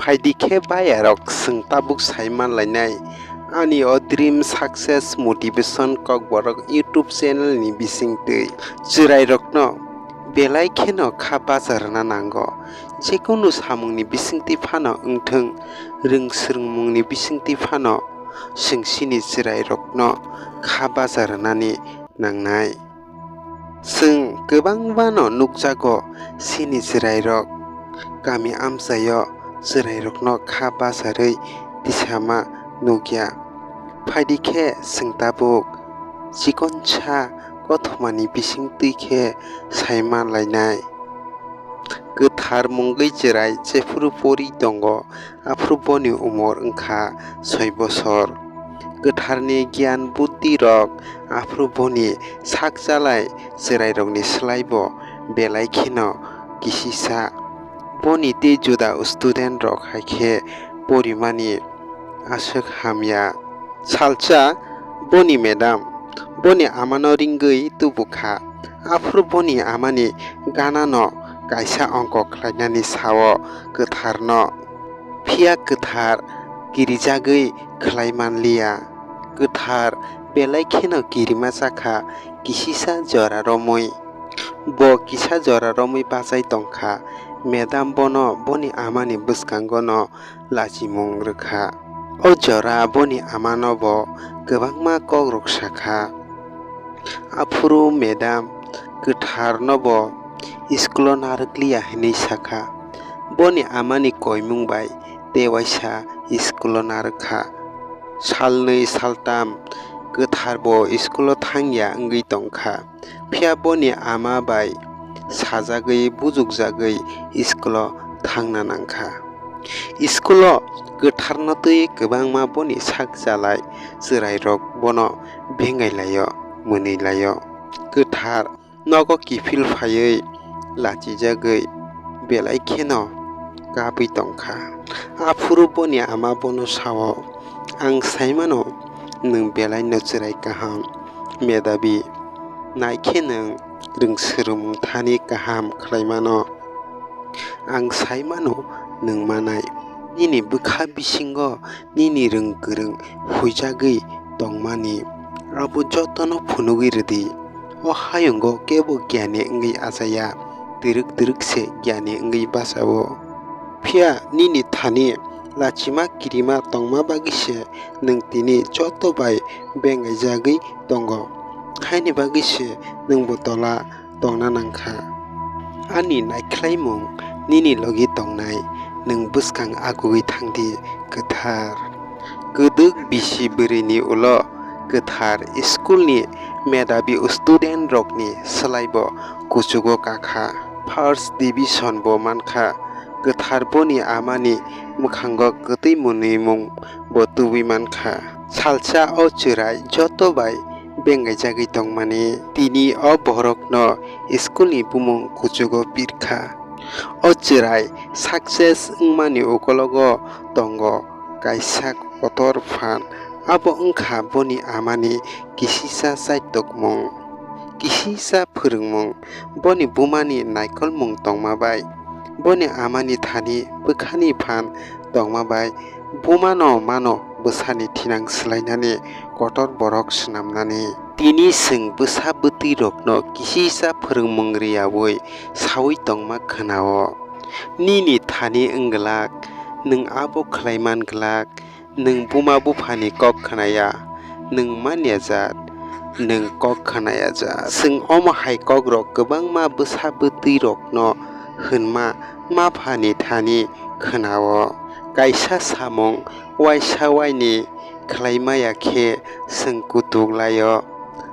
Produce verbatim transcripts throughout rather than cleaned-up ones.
Phaidi khe bayarok, chwng tabuk sai man lainai ani o Dream Success Motivation Kokborok YouTube channel ni bisingtwi. Chwrairokno belai kheno kha bacha rwna nango. Jekunu samungni bisingtwi phano wngthwng, rwng swrwngmungni bisingtwi phano chwng chini chwrairokno kha bacha rwnani nangnai. Chwng kwbangmano nukjago, chini chwrairok kami amchaio chwrairokno kha bacharwi tisama nukya. Phaidi khe chwng tabuk chikonsa kothomani bisingtwi khe sai man lainai. Kwthar mungwi chwrai jephuru pori tongo, aphuru boni umor wngkha soi bosor. Kwtharni giyan buddhi rok aphuru boni sak chalai chwrairokni slaibo belai kheno kisisa. Boni tei juda student rok hai khe porimani aswk hamya. Salsa boni madam boni amano ringwi tubu kha. Aphuru boni amani ganano kaisa ongko khlainani sao kwtharno. Phiya kwthar kirijagwi khlai manliya. Kwthar belai kheno kirima chakha, kisisa jora romwi. Bo kisa jora romwi bachai tongkha. Madam bono boni amani bwskangono lachimung rwkha. O jora boni amano bo kwbangma kokrok sakha. Aphuru madam kwtharno bo iskulo narwkliya hwnwi sakha. Boni amani koimung bai tei waisa iskulo narwkha. Salnwi saltam kwthar bo iskulo thangya wngwi tongkha. Phiya boni ama bai sajagwi bujukjagwi iskulo thangna nangkha. Iskulo kwtharno twi kwbangma boni sak chalai chwrairok bono bengai laio, mwnwi laio. Kwthar nogo kiphil phaiwi lachijagwi belai kheno kabwi tongkha. Aphuru boni ama bono sao, "Ang saimano nwng belaino chwrai kaham, medabi, naikhe nwng rwng swrwngmung thani kaham khlaimano. Ang saimano nwng manai. Nini bwkha bisingo nini rwng kwrwng huijagwi tongmani, abo jotono phunugwi rwdi. O hayungo kebo giyani wngwi achaya, twrwk twrwk se giyani wngwi bachao. Phiya nini thani lachima kirima tongma bagwi se nwng tini joto bai bengaijagwi tongo. Haini bagwi se nwngbo tola tongna nangkha. Ani naikhlaimung nini logi tongnai, nwng bwskang agugwi thangdi, kwthar." Kwdwk bisi bwrwini ulo kwthar school ni medabi student rokni swlaibo kuchugo kakha. First division bo mankha. Kwthar boni amani mwkhango kwtwi mwnwimung bo tubui mankha. Salsa o chwrai joto bai bengaijagwi tongmani. Tini o borokno school ni bumung kuchugo pirkha. O chwrai success wngmani ukologo tongo kaisa kotor phan. Abo wngkha boni amani kisisa chaitokmung, kisisa phwrwngmung. Boni bumani naikolmung tongma bai, boni amani thani bwkhani phan tongma bai, bumano mano bwsani thinang swlainani kotor borok swnamnani. Tini chwng bwsa bwtwi rokno kisisa phwrwngmung riyaui saui tongma khwnao. Nini thani wng glak, nwng abo khlai man glak, nwng buma buphani kok khnaya, nwng manya jat, nwng kok khnaya jat. Chwng omo hai kokrok kwbangma bwsa bwtwi rokno hwnma maphani thani khwnao. Kaisa samung waisa waini khlai maya khe chwng kutuk laio.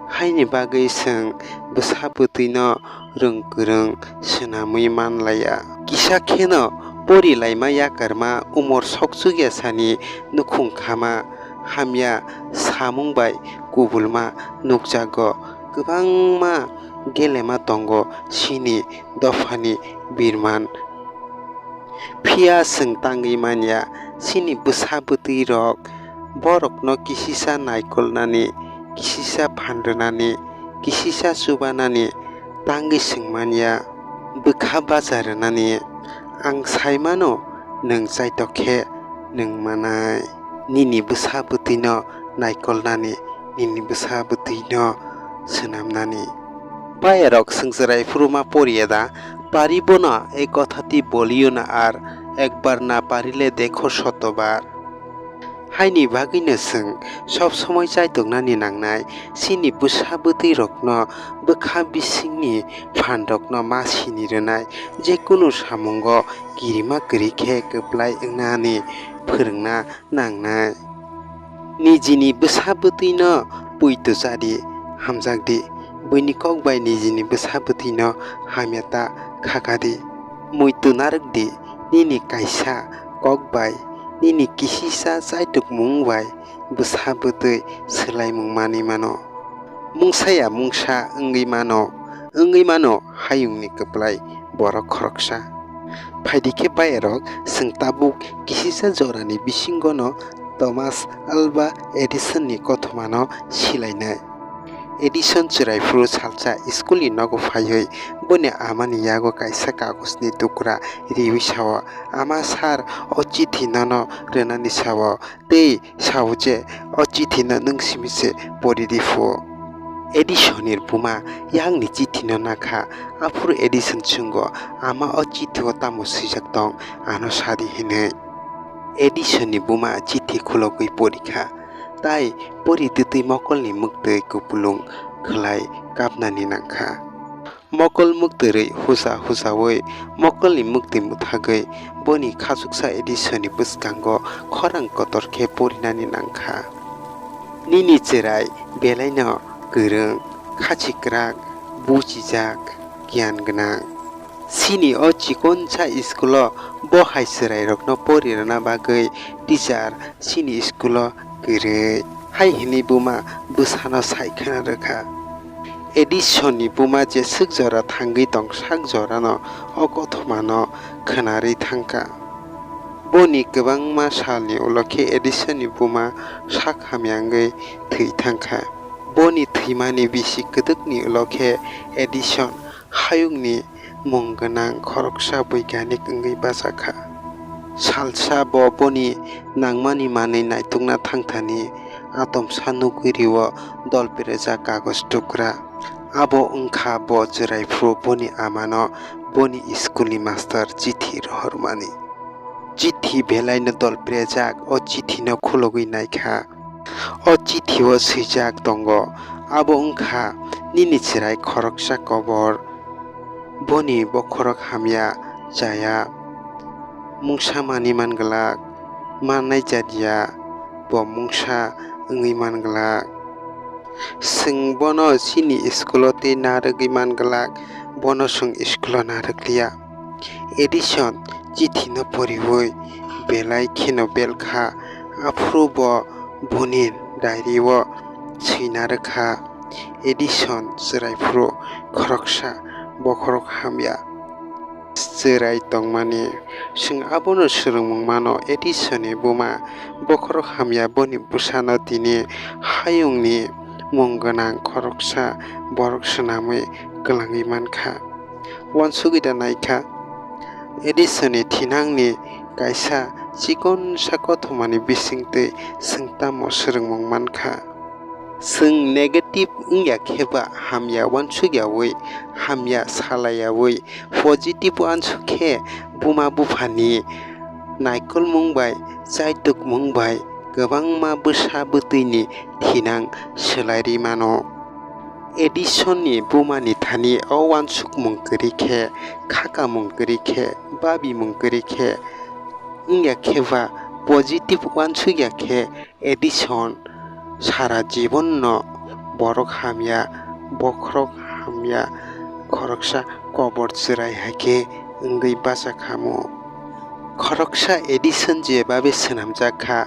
Haini bagwi chwng bwsa bwtwino rwng kwrwng swnamwi man laiya. Kisa kheno pori laima yakarma umor sokchukya sani nukhung khama hamya samung bai kubulma nukjago. Kwbangma gelema tongo chini dophani birman. Phiya chwng tangwi manya, chini bwsa bwtwi rok borokno kisisa naikolnani, kisisa phan rwnani, kisisa chubanani tangwi chwng manya, bwkha bacha rwnani. Ang saimano nwng chaitok khe nwng manai. Nini bwsa bwtwino naikolnani, nini bwsa bwtwino swnamnani. Bayarok swngchwrai phuru ma poriya da, pari bono ek kothati boliyo na ar, ekbar na parile dekho shotobar. Haini bagwino chwng sob somoi chaitoknani nangnai, chini bwsa bwtwi rokno bwkha bisingni phan rokno ma sini rwnai, je kunu samungo kirima kwrwi khe kwplai wngnani phwrwngna nangnai. Nijini bwsa bwtwino poito cha di, hamjak di. Buini kok bai nijini bwsa bwtwino hamya ta khaka di. Muitu narwk di, nini kaisa kok bai, nini kisisa chaitukmung bai bwsa bwtwi swlaimung manwi mano. Mungsa ya mungsa wngwi mano, wngwi mano hayungni kwplai borok khoroksa. Phaidi khe bayarok, chwng tabuk kisisa jorani bisingono Thomas Alva Edisonni kothomano silainai. Edison chwrai phuru salsa schoolni nogo phaiwi boni amani yago kaisa kagojni tukra riwi sao, "Ama sir, o chithi nono rwnani sao." Tei sao je, "O chithi no nwng simi se pori di pho." Edison ni buma yakni chithi no nakha, aphuru Edison swngo, "Ama, o chithi o tamo swijak tong, ano sa di," hinwi. Edison ni buma chithi khulogwi pori kha, tai pori twtwi mokol ni mwktwi kupulung khwlai kapnani nangkha. Mokol mwktwrwi husa husawi mokolni mwktwi mwthagwi boni khachuksa Edisonni bwskango khorang kotor khe porinani nangkha. Nini chwrai belaino kwrwng, khachi kwrak, buchijak, giyan gwnang. Chini o chikonsa iskulo bo hai chwrairokno pori rwna bagwi teacher chini iskulo kwrwi, hai hwnwi buma bwsano sai khwna rwkha. Edisonni buma jeswk jora thangwi tong sak jorano o kothomano khwnarwi thangkha. Boni kwbangma salni ulo khe Edisonni buma sak hamya wngwi thwi thangkha. Boni thwimani bisi kwdwkni ulo khe Edison hayungni mung gwnang khoroksa boiganik wngwi bachakha. Salsa bo boni nangmani manwi naitukna thangthani atomsa nugwi rio dol perejak kagoj tukra. Abo wngkha bo chwraiphuru boni amano boni iskulni master chithi rohormani. Chithi belaino dol perejak o chithino khulogwi naikha. O chithi o swijak tongo, abo wngkha nini chwrai khoroksa kobor. Boni bokhorok hamya chaya, mungsa manwi man glak, mannai chadiya bo mungsa wngwi man glak. Chwng bono chini iskulo tei narwgwi man glak, bono chwng iskulo narwkliya. Edison chithino poriwi belai kheno belkha, aphuru bo boni diary o swina rwkha, Edison chwraiphuru khoroksa bokhorok hamya chwrai tongmani. Chwng abono swrwngmung mano, Edisonni buma bokhorok hamya boni bwsano tini hayungni mung gwnang khoroksa borok swnamwi kwlangwi mankha. Uansugwi da naikha, Edisonni thinangni kaisa chikonsa kothomani bisingtwi chwng tamo swrwngmung mankha? Chwng negative wngya khe ba hamya uansukyawi, hamya salaiyawi, positive uansuk khe buma buphani naikolmung bai, chaitukmung bai kwbangma bwsa bwtwini thinang swlairwi mano. Edisonni bumani thani o uansukmung kwrwi khe, khakamung kwrwi khe, babimung kwrwi khe, wngya khe ba positive uansukya khe Edison sara jibonno borok hamya, bokhorok hamya, khoroksa kobor chwrai hai khe wngwi bacha khamu. Khoroksa Edison je babe swnamjak kha,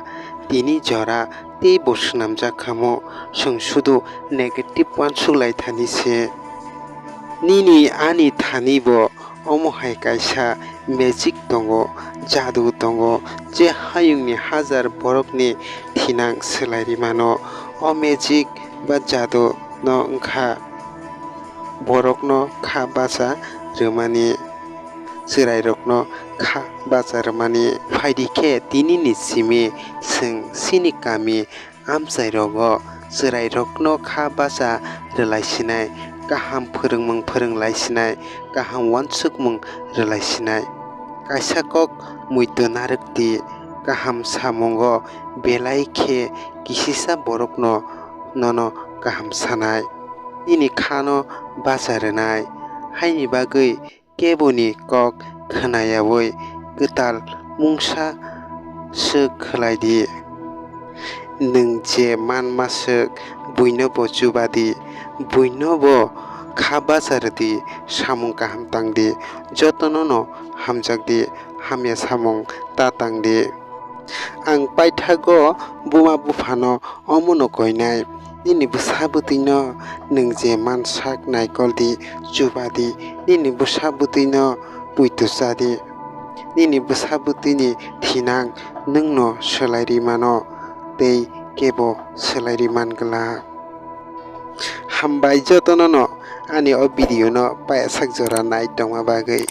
tini jora teibo swnamjak khamu, chwng sudu negative uansuk lai thani se. Nini ani thani bo omo hai kaisa magic tongo, jadu tongo, je hayungni hajar borokni thinang swlairwi mano. O magic ba jadu no wngkha borokno kha bacha rwmani. chwrairokno kha bacha rwmani. Phaidi khe tinini simi chwng chini kami amchairogo chwrairokno kha bacha rwlaisinai, kaham phwrwngmung phwrwnglaisinai, kaham uansukmung rwlaisinai. Kaisa kok muitu narwkdi, kaham samungo belai khe kisisa borokno nono kaham sanai, nini khano bacha rwnai. Haini bagwi keboni kok khwnayaui kwtal mungsa swk khlai di. Nwng je manma swk, buino bo chuba di, buino bo kha bacha rw di, samung kaham tang di, jotono'-no hamjak di, hamya samung ta tang di. Ang paithago buma buphano omono koinai, nini bwsa bwtwino nwng je mansak naikol di, chuba di, nini bwsa bwtwino puitu cha di. Nini bwsa bwtwini thinang nwngno swlai ri mano, tei kebo swlai ri man glak. Hambai jotono'-no ani o video no payasak jora nai tongma bagwi.